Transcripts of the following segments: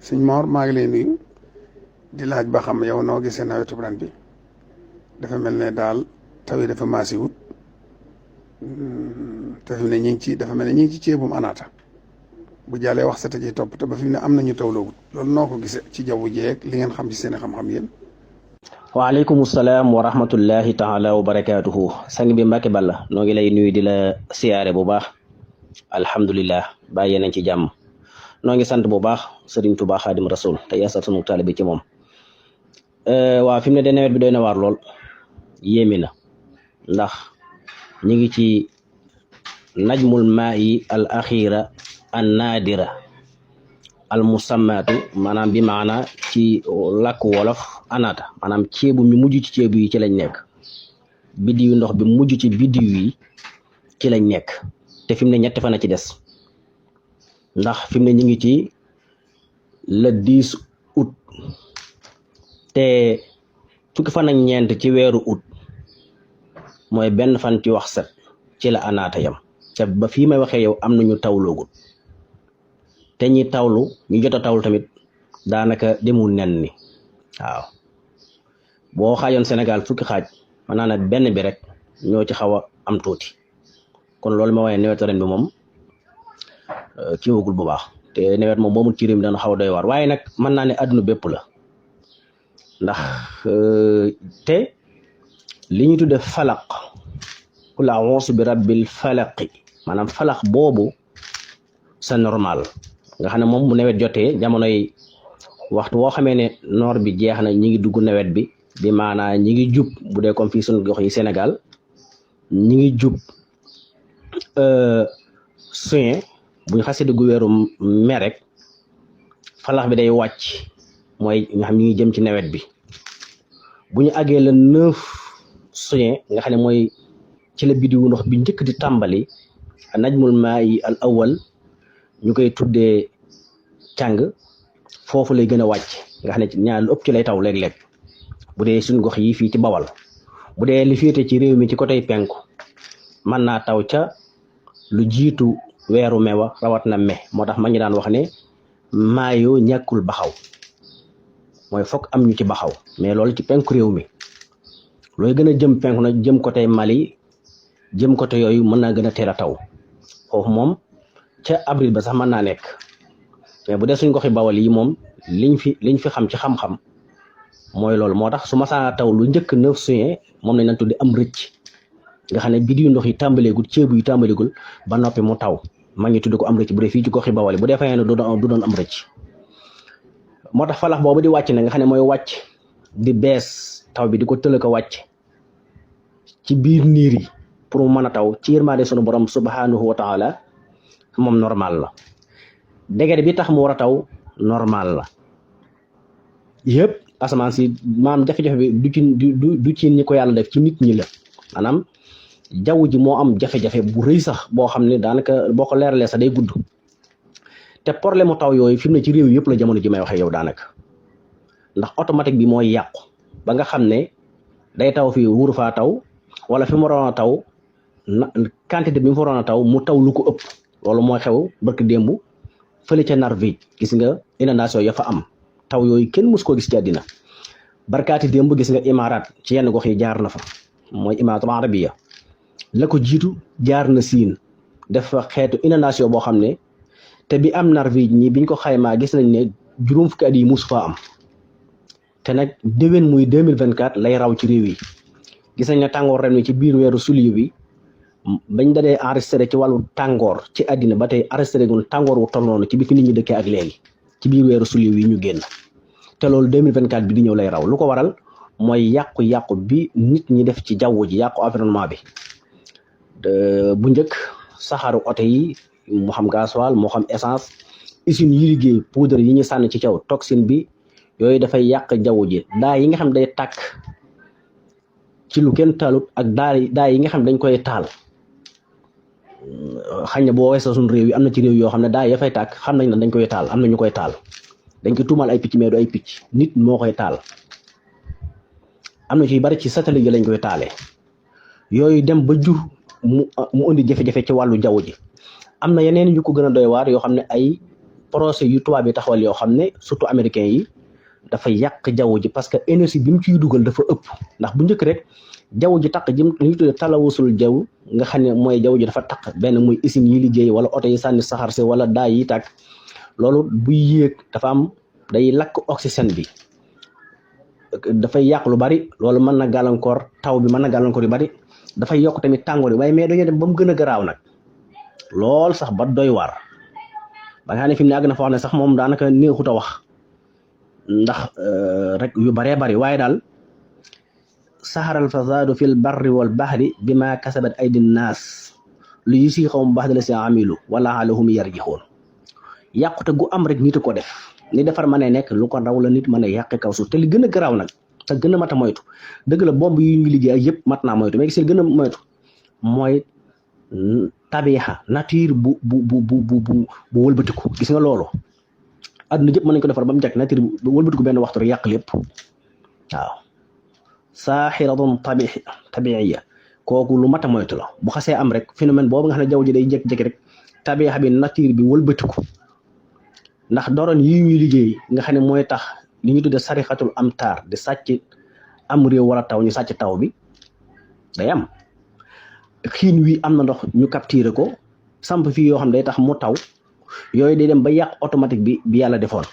sëñ Mor maa ngi lay nuyu di laaj ba xam yow noo gisee nawetu ren bi dafa mel ne daal taw yi dafa maasi wut te fi mu ne ñu ngi ci dafa mel ne ñu ngi ci ceebum anaata bu jàllee wax sa te ci topp te ba fi mu ne am nañu tawloogut loolu noo ko gisee ci jaww jeeg li ngeen xam ci seen xam-xam yéen. waaleykum salaam wa rahmatullahi taala wa barakaatuhu sang bi Mbacke Balla noo ngi lay nuyu di la siyaare bu baax alhamdulilah bàyyi nañ ci jàmm noo ngi sant bu baax Serigne Touba Xaadim Rasul te yeesal sunu taalibe ci moom. waaw fi mu ne de nawet bi doy na waar lool yéemi na ndax ñu ngi ci najmul maa'i al axira an naadira al musammaatu maanaam bi maana ci làkk wolof anaata maanaam ceebu mi mujj ci ceebu yi ci lañ nekk biddiw ndox bi mujj ci biddiw yi ci lañ nekk te fi mu ne ñetti fan a ci des ndax fi mu ne ñu ngi ci le 10 août te fukki fan ak ñeent ci weeru août mooy benn fan ci wax set ci la anaata yam te ba fii may waxee yow am nañu tawloogut te ñi tawlu ñu jot a tawlu tamit daanaka demul nen ni waaw boo xaajoon Sénégal fukki xaaj mën naa ne benn bi rek ñoo ci xaw a am tuuti kon loolu ma waaye nawet ren bi moom kii wagul bu baax te nawet moom boomul ci réew mi dana xaw a doy waar waaye nag mën naa ne àdduna bépp la ndax te li ñu tudde falaq qul a'uuzu bi rabbil falaqi maanaam falaq boobu c'est normal nga xam ne moom bu nawet jotee jamonoy waxtu woo xamee ne noor bi jeex na ñi ngi dugg nawet bi bi maanaa ñi ngi jub bu dee comme fii suñu gox yi Sénégal ñi ngi jub juin buñ xasee dugg weeru mai rek falax bi day wàcc mooy nga xam ñi ngi jëm ci nawet bi bu ñu àggee le 9 juin nga xam ne mooy ci la biddiwu ndox bi njëkk di tàmbali najmul maa'i al awwal ñu koy tuddee càng foofu lay gën a wàcc nga xam ne ñaar lu ëpp ci lay taw léeg-léeg bu dee suñu gox yi fii ci Bawal bu dee li féete ci réew mi ci côté penku mën naa taw ca lu jiitu weeru mewa rawat na me moo tax ma ñu daan wax ne maayoo ñàkkul baxaw mooy fokk am ñu ci baxaw mais loolu ci penku réew mi looy gën a jëm penku nag jëm côté Mali jëm côté yooyu mën naa gën a teel a taw foofu moom ca avril ba sax mën naa nekk mais bu dee suñ goxi Bawal yi moom liñ fi xam ci xam-xam mooy loolu moo tax su ma saa taw lu njëkk 9 juin moom lañ leen tuddi am rëcc nga xam ne biddiw ndox yi tàmbaleegul ceebu yi tàmbaleegul ba noppi mu taw ma ngi tuddi ko am rëcc bu dee fii ci goxi Bawal yi bu dee fayee ne du doon am rëcc moo tax falax boobu di wàcc na nga xam ne mooy wàcc di bees taw bi di ko tëla ko wàcc ci biir niir yi pour mu mën a taw ci yërmaande sunu borom subhanahu wa taala moom normal la dégg bi tax mu war a taw normal la yëpp asamaan si maanaam jafe-jafe bi du ci ñi ko yàlla def ci nit ñi la maanaam jaww ji moo am jafe-jafe bu rëy sax boo xam ne daanaka boo ko leeralee sax day gudd te problème mu taw yooyu fi mu ne ci réew yëpp la jamono ji may waxee yow daanaka ndax automatique bi mooy yàqu ba nga xam ne day taw fii wuru faa taw wala fi mu waroon a taw quantité bi mu fa waroon a taw mu taw lu ko ëpp loolu mooy xew barki démb fële ca Norvège gis nga inondation ya fa am taw yooyu kenn mus koo gis ci àddina barkaati démb gis nga Imaaraat ci yenn gox yi jaar na fa mooy Imaaratul Arabiya la ko jiitu jaar na Siin def fa xeetu inondation boo xam ne te bi am Norvège ñi biñ ko xaymaa gis nañ ne juróom fukki at yi mus faa am te nag déwén muy 2024 lay raw ci réew yi gis nañ ne tàngoor ren wi ci biir weeru sulier bi bañ dadee enregistré ci wàllu tàngoor ci àddina ba tey enregistré gun tàngoor wu toll noonu ci bi fi nit ñi dëkkee ak léegi ci biir weeru sulier yi ñu génn te loolu 2024 bi di ñëw lay raw lu ko waral mooy yàqu-yàqu bi nit ñi def ci jaww ji yàqu environnement bi bu njëkk saxaaru oto yi moo xam gasoil moo xam essence usine yi liggéey poudre yi ñu sànni ci kaw toxine bi yooyu dafay yàq jaww ji daa yi nga xam day tàkk ci lu kenn taalut ak daa yi nga xam dañ koy taal xañ na boo weesoo suñu réew yi am na ci réew yoo xam ne daa ya fay tàkk xam nañ ne dañ koy taal am na ñu koy taal dañ koy tuumaal ay picc mais du ay picc nit moo koy taal am na ci bari ci satellite yi lañ koy taalee yooyu dem ba jur mu indi jafe-jafe ci wàllu jaww ji am na yeneen yu ko gën a doy waar yoo xam ne ay procès yu tubaab yi taxawal yoo xam ne surtout américains yi dafa yàq jaww ji parce que énergie bi mu ciy dugal dafa ëpp ndax bu njëkk rek jaww ji taq jëm li ñu tuddee talawusul jaww nga xam ne mooy jaww ji dafa taq benn muy usine yi liggéey wala oto yi sànni saxaar si wala daay yi tàkk loolu buy yéeg dafa am day lakk oxygène bi dafay yàq lu bari loolu mën na gàllankoor taw bi mën na gàllankoor yu bari dafay yokk tamit tàngoor yi waaye mais dañoo dem ba mu gën a garaaw nag lool sax ba doy waar ba nga xam ne fi mu ne àgg na foo xam ne sax moom daanaka neexut a wax ndax rek yu baree bari waaye daal saharal fasadu fil barri wal bahri bima kasabat aydi naas lu yu si xaw mu baax dala si amilu wala alahum yarjixoon yàqute gu am rek nit a ko def ni defar mën a nekk lu ko raw la nit mën a yàqe kaw suuf te li gën a garaaw nag te gën a mat a moytu dëgg la bomb yu ñu liggéey ak yëpp mat naa moytu mais gis gën a moytu mooy tabixa nature bu wëlbatiku gis nga loolu adduna jëpp mën nañ ko defar ba mu jag nature bu wëlbatiku benn waxtu rek yàq lépp waaw saaxiratun tabiiya kooku lu mat a moytu la bu xasee am rek phénomène boobu nga xam ne jaww ji day jékki-jékki rek tabixa bi nature bi wëlbatiku ndax doron yi ñuy liggéey nga xam ne mooy tax li ñu tudde sarixatul amtaar di sàcc am réew wala taw ñu sàcc taw bi day am xiin wi am na ndox ñu capturer ko samp fii yoo xam ne day tax mu taw yooyu day dem ba yàq automatique bi yàlla defoon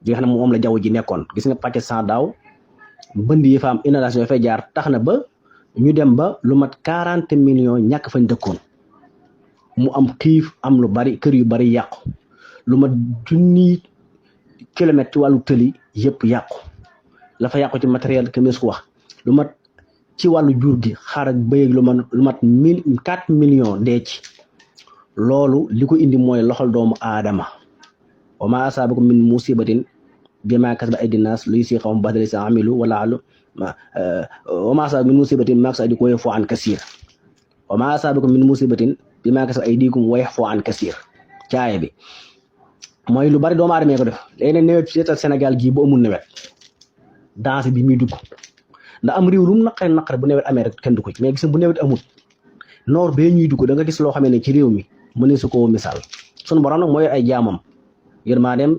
bi nga xam ne moom la jaww ji nekkoon gis nga pàcc sans daaw bënd yi fa am inondation yi fay jaar tax na ba ñu dem ba lu mat 40 millions ñàkk fañ dëkkoon mu am xiif am lu bari kër yu bari yàqu lu mat 1000 kilomètres ci wàllu tëli yëpp yàqu la fa yàqu ci matériel ke mes ko wax lu mat ci wàllu jur gi xar ak bëy lu mat 4 millions dee ci loolu li ko indi mooy loxol doomu aadama wa ma asaabakum min musibatin bima kasabat aydi naas li si xawm badali sa amilu wala alu wa ma asaabakum min musibatin ma kasabat aydikum wa yafu an kasir wa ma asaabakum min musibatin bima kasabat aydikum wa yafu an kasir caaya bi mooy lu bari doomu aadama ko def léegi nag nawet seetal Sénégal gii bu amul nawet danse bi muy dugg ndax am réew lu mu naqare bu nawet amee rek kenn du ko ci mais gis bu nawet amul noor bee ñuy dugg da nga gis loo xamee ne ci réew mi mënee su ko misaal sunu borom nag moo yor ay jaamam yërmandeem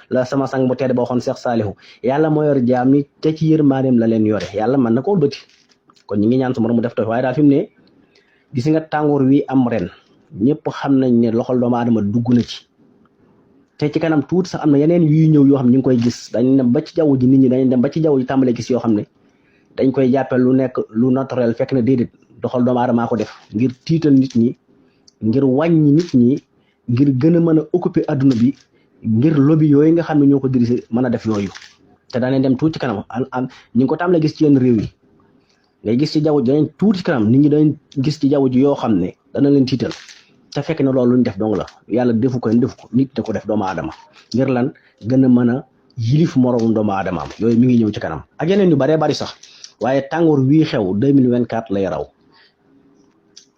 la sama sang bu tedd ba waxoon Cheikh Salihu yàlla moo yor jaam ni te ci yërmandeem la leen yore yàlla mën na koo bëti kon ñi ngi ñaan su borom mu def waaye daal fi mu ne gis nga tàngoor wi am ren ñëpp xam nañ ne loxol doomu aadama dugg na ci te ci kanam tuuti sax am na yeneen yuy ñëw yoo xam ne ñu ngi koy gis dañ dem ba ci jaww ji nit ñi dañ dem ba ci jaww ji tàmbalee gis yoo xam ne dañ koy jàppee lu nekk lu naturel fekk na déedéet doxal doomu aadama ko def ngir tiital nit ñi ngir wàññi nit ñi ngir gën a mën a occuper adduna bi ngir lobby yooyu nga xam ne ñoo ko dirigé mën a def yooyu te danañ dem tuuti ci kanam ñu ngi ko tàmbalee gis ci yenn réew yi ngay gis ci jaww ji dañ tuuti ci kanam nit ñi dañ gis ci jaww ji yoo xam ne dana leen tiital te fekk na loolu luñ def dong la yàlla defu ko nit da ko def doomu aadama ngir lan gën a mën a yilif moroom doomu aadamaam yooyu mi ngi ñëw ci kanam ak yeneen yu baree bari sax waaye tàngoor wii xew 2024 lay raw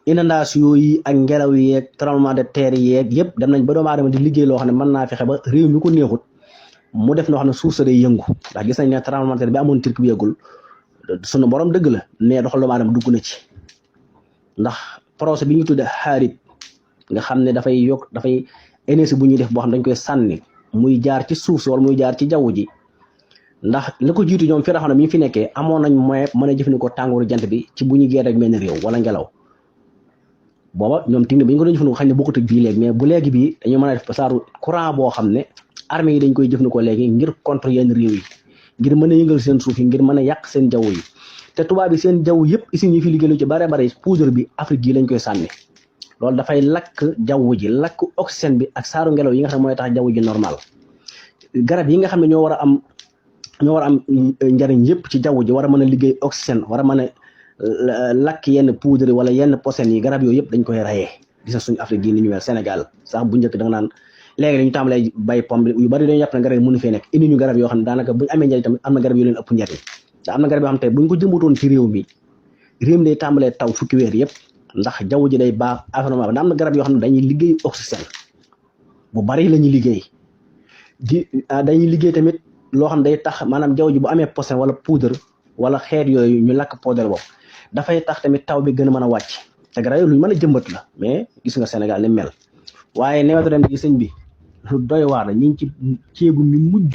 inondation yi ak ngelaw yeeg tremblement de terre yeeg yëpp dem nañ ba doomu aadama di liggéey loo xam ne mën naa fexe ba réew mi ko neexut mu def noo xam ne suuf sa day yëngu ndax gis nañ ne tremblement de terre bi amoon Turquie bi yëgul sunu borom dëgg la mais doxal doomu aadama dugg na ci ndax projet bi ñu tudde xaarib nga xam ne dafay énergie bu ñuy def boo xam dañ koy sànni muy jaar ci suuf si wala muy jaar ci jaww ji ndax la ko jiitu ñoom fi raxoon mi ñu fi nekkee amoon nañ moyen mën a jëfandikoo tàngooru jant bi ci bu ñu geer ak benn réew wala ngelaw booba ñoom technique bi ñu ko doon jëfandikoo xam ne bokkut ak bii léegi mais bu léegi bii dañoo mën a def saaru courant boo xam ne armée yi dañ koy jëfandikoo léegi ngir contre yenn réew yi ngir mën a yëngal seen suuf yi ngir mën a yàq seen jaww yi te tubaab bi seen jaww yëpp usines yi fi liggéey lu ci bare bare poudre bi Afrique yi lañ koy sànni loolu dafay lakk jaww ji lakk oxygène bi ak saaru ngelaw yi nga xam ne mooy tax jaww ji normal garab yi nga xam ne ñoo war a am njariñ yëpp ci jaww ji war a mën a liggéey oxygène war a mën a lakk yenn poudre wala yenn posen yi garab yooyu yëpp dañ koy rayee gis na suñu Afrique gi ni ñu mel Sénégal sax bu njëkk da nga naan léegi dañu tàmbalee bay pomme yu bari dañu yàpp ne garab yi mënu fee nekk indi ñu garab yoo xam ne daanaka buñu amee njariñ tamit am na garab yu leen ëpp njariñ te am na garab yoo xam ne tey buñ ko jëmbatoon ci réew mi day tàmbalee taw fukki weer yëpp ndax jaww ji day baax environnement bi da am na garab yoo xam ne dañuy liggéey oxygène bu bari la ñuy liggéey dañuy liggéey tamit loo xam ne day tax maanaam jaww ji bu amee posen wala poudre wala xeet yooyu ñu lakk poudre boobu dafay tax tamit taw bi gën a mën a wàcc te garab yooyu lu ñu mën a jëmbat la mais gis nga Sénégal ni mel waaye newetu ren gi sëñ bi lu doy waar la ñu ngi ci ceebu mi mujj